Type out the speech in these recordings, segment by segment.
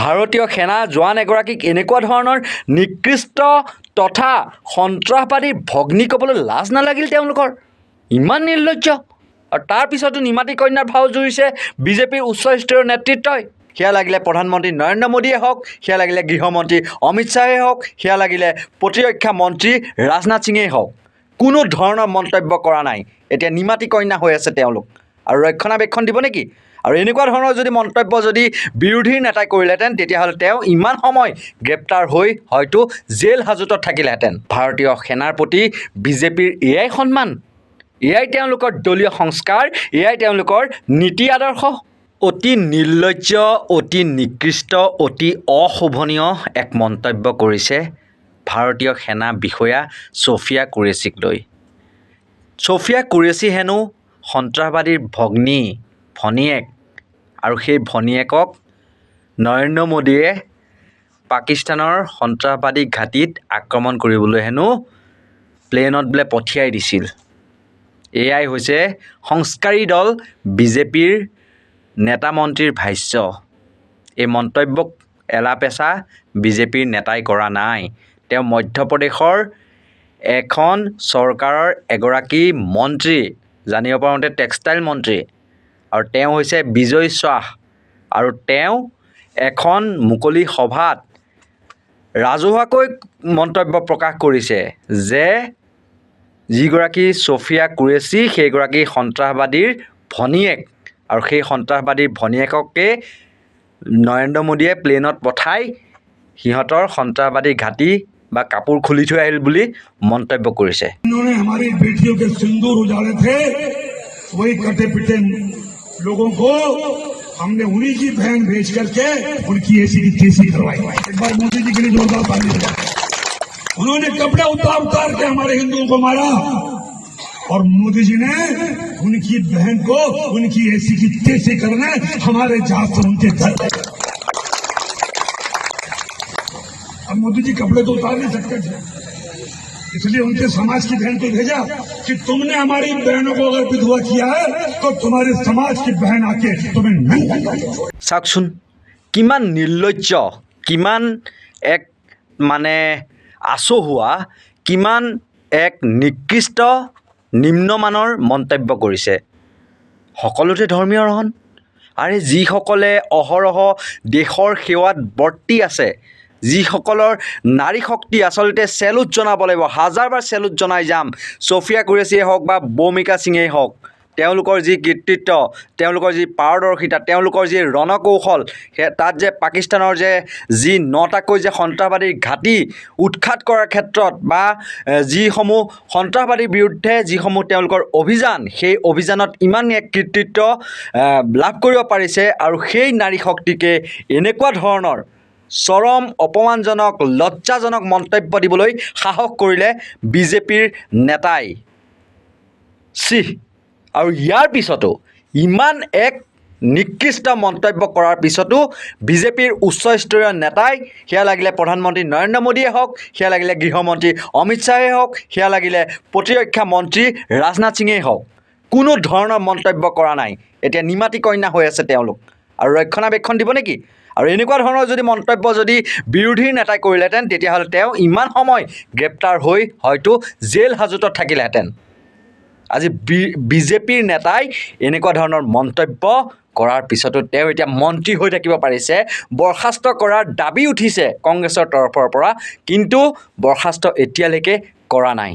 ভাৰতীয় সেনা জোৱান এগৰাকীক এনেকুৱা ধৰণৰ নিকৃষ্ট তথা সন্ত্ৰাসবাদীৰ ভগ্নী ক'বলৈ লাজ নালাগিল তেওঁলোকৰ? ইমান নিৰ্লজ্জ! আৰু তাৰপিছতো নিমাতী কন্যাৰ ভাও জুৰিছে বিজেপিৰ উচ্চ স্তৰীয় নেতৃত্বই। সেয়া লাগিলে প্ৰধানমন্ত্ৰী নৰেন্দ্ৰ মোদীয়ে হওক, সেয়া লাগিলে গৃহমন্ত্ৰী অমিত শ্বাহেই হওক, সেয়া লাগিলে প্ৰতিৰক্ষা মন্ত্ৰী ৰাজনাথ সিঙেই হওক, কোনো ধৰণৰ মন্তব্য কৰা নাই। এতিয়া নিমাতী কন্যা হৈ আছে তেওঁলোক। আৰু ৰক্ষণাবেক্ষণ দিব নেকি? আৰু এনেকুৱা ধৰণৰ যদি মন্তব্য যদি বিৰোধীৰ নেতাই কৰিলেহেঁতেন, তেতিয়াহ'লে তেওঁ ইমান সময় গ্ৰেপ্তাৰ হৈ হয়তো জেল হাজোতত থাকিলেহেঁতেন। ভাৰতীয় সেনাৰ প্ৰতি বিজেপিৰ এয়াই সন্মান, এয়াই তেওঁলোকৰ দলীয় সংস্কাৰ, এয়াই তেওঁলোকৰ নীতি আদৰ্শ। অতি নিৰ্লজ্জ, অতি নিকৃষ্ট, অতি অশোভনীয় এক মন্তব্য কৰিছে ভাৰতীয় সেনা বিষয়া ছফিয়া কুৰেশ্বীক লৈ। ছফিয়া কুৰেশ্বী হেনো সন্ত্ৰাসবাদীৰ ভগ্নী, ভনীয়েক, আৰু সেই ভনীয়েকক নৰেন্দ্ৰ মোদীয়ে পাকিস্তানৰ সন্ত্ৰাসবাদী ঘাটিত আক্ৰমণ কৰিবলৈ হেনো প্লেনত বোলে পঠিয়াই দিছিল। এয়াই হৈছে সংস্কাৰী দল বিজেপিৰ নেতা মন্ত্ৰীৰ ভাষ্য। এই মন্তব্যক এলাপেচা বিজেপিৰ নেতাই কৰা নাই। তেওঁ মধ্যপ্ৰদেশৰ এখন চৰকাৰৰ এগৰাকী মন্ত্ৰী, জানিব পৰা মতে টেক্সটাইল মন্ত্ৰী, আৰু তেওঁ হৈছে বিজয় শ্বাহ। আৰু তেওঁ এখন মুকলি সভাত ৰাজহুৱাকৈ মন্তব্য প্ৰকাশ কৰিছে যে যিগৰাকী ছফিয়া কুৰেশ্বী, সেইগৰাকী সন্ত্ৰাসবাদীৰ ভনীয়েক, আৰু সেই সন্ত্ৰাসবাদীৰ ভনীয়েককে নৰেন্দ্ৰ মোদীয়ে প্লেনত পঠাই সিহঁতৰ সন্ত্ৰাসবাদী ঘাটি বা কাপোৰ খুলি থৈ আহিল বুলি মন্তব্য কৰিছে। इन्होंने हमारी बेटियों के सिंदूर उजाड़े थे, वही कटे पिटे लोगों को हमने उन्हीं की बहन भेज करके उनकी ऐसी की तैसी करवाई। एक बार मोदी जी के लिए जोरदार ताली बजाओ। उन्होंने कपड़े उतार उतार के हमारे हिंदुओं को मारा और मोदी जी ने उनकी बहन को उनकी ऐसी की तैसी करने हमारे जहाज से उनके घर गए। अब मोदी जी कपड़े तो उतार नहीं सकते थे, इसलिए उनके समाज की बहन को भेजा कि तुमने हमारी बहनों को अगर विधवा किया है, तो तुम्हारे समाज की बहन आके तुम्हें नंगा करके छोड़े। চাওকচোন, কিমান নিৰ্লজ্জ, কিমান এক মানে আচহুৱা, কিমান এক নিকৃষ্ট নিম্নমানৰ মন্তব্য কৰিছে। সকলোতে ধৰ্মীয় ৰহণ। আৰে, যিসকলে অহৰহ দেশৰ সেৱাত বৰ্তি আছে, যিসকলৰ নাৰী শক্তি আচলতে চেলুট জনাব লাগিব, হাজাৰবাৰ চেলুট জনাই যাম, ছফিয়া কুৰেশ্বীয়ে হওক বা ভূমিকা সিঙেই হওক, তেওঁলোকৰ যি কৃতিত্ব, তেওঁলোকৰ যি পাৰদৰ্শিতা, তেওঁলোকৰ যি ৰণকৌশল, সেই তাত যে পাকিস্তানৰ যে যি নটাকৈ যে সন্ত্ৰাসবাদীৰ ঘাটি উৎখাত কৰাৰ ক্ষেত্ৰত বা যিসমূহ সন্ত্ৰাসবাদীৰ বিৰুদ্ধে যিসমূহ তেওঁলোকৰ অভিযান, সেই অভিযানত ইমান এক কৃতিত্ব লাভ কৰিব পাৰিছে, আৰু সেই নাৰী শক্তিকে এনেকুৱা ধৰণৰ চৰম অপমানজনক, লজ্জাজনক মন্তব্য দিবলৈ সাহস কৰিলে বিজেপিৰ নেতাই। চিহ! আৰু ইয়াৰ পিছতো, ইমান এক নিকৃষ্ট মন্তব্য কৰাৰ পিছতো বিজেপিৰ উচ্চস্তৰীয় নেতাই, সেয়া লাগিলে প্ৰধানমন্ত্ৰী নৰেন্দ্ৰ মোদীয়ে হওক, সেয়া লাগিলে গৃহমন্ত্ৰী অমিত শ্বাহেই হওক, সেয়া লাগিলে প্ৰতিৰক্ষা মন্ত্ৰী ৰাজনাথ সিঙেই হওক, কোনো ধৰণৰ মন্তব্য কৰা নাই। এতিয়া নিমাতী কন্যা হৈ আছে তেওঁলোক। আৰু ৰক্ষণাবেক্ষণ দিব নেকি? আৰু এনেকুৱা ধৰণৰ যদি মন্তব্য যদি বিৰোধীৰ নেতাই কৰিলেহেঁতেন, তেতিয়াহ'লে তেওঁ ইমান সময় গ্ৰেপ্তাৰ হৈ হয়তো জেল হাজোতত থাকিলেহেঁতেন। আজি বিজেপিৰ নেতাই এনেকুৱা ধৰণৰ মন্তব্য কৰাৰ পিছতো তেওঁ এতিয়া মন্ত্ৰী হৈ থাকিব পাৰিছে। বৰ্খাস্ত কৰাৰ দাবী উঠিছে কংগ্ৰেছৰ তৰফৰ পৰা, কিন্তু বৰ্খাস্ত এতিয়ালৈকে কৰা নাই।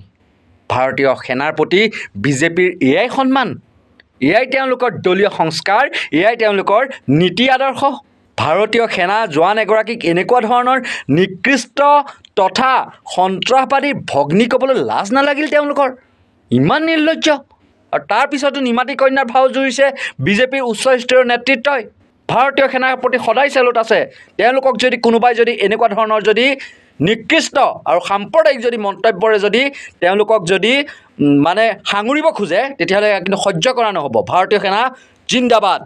ভাৰতীয় সেনাৰ প্ৰতি বিজেপিৰ এয়াই সন্মান, এয়াই তেওঁলোকৰ দলীয় সংস্কাৰ, এয়াই তেওঁলোকৰ নীতি আদৰ্শ। ভাৰতীয় সেনা জোৱান এগৰাকীক এনেকুৱা ধৰণৰ নিকৃষ্ট তথা সন্ত্ৰাসবাদীৰ ভগ্নী ক'বলৈ লাজ নালাগিল তেওঁলোকৰ? ইমান নিৰ্লজ্জ! আৰু তাৰপিছতো নিমাতী কন্যাৰ ভাও জুৰিছে বিজেপিৰ উচ্চ স্তৰীয় নেতৃত্বই। ভাৰতীয় সেনাৰ প্ৰতি সদায় চেলুট আছে। তেওঁলোকক যদি কোনোবাই যদি এনেকুৱা ধৰণৰ যদি নিকৃষ্ট আৰু সাম্প্ৰদায়িক যদি মন্তব্যৰে যদি তেওঁলোকক যদি মানে সাঙুৰিব খোজে, তেতিয়াহ'লে কিন্তু সহ্য কৰা নহ'ব। ভাৰতীয় সেনা জিন্দাবাদ।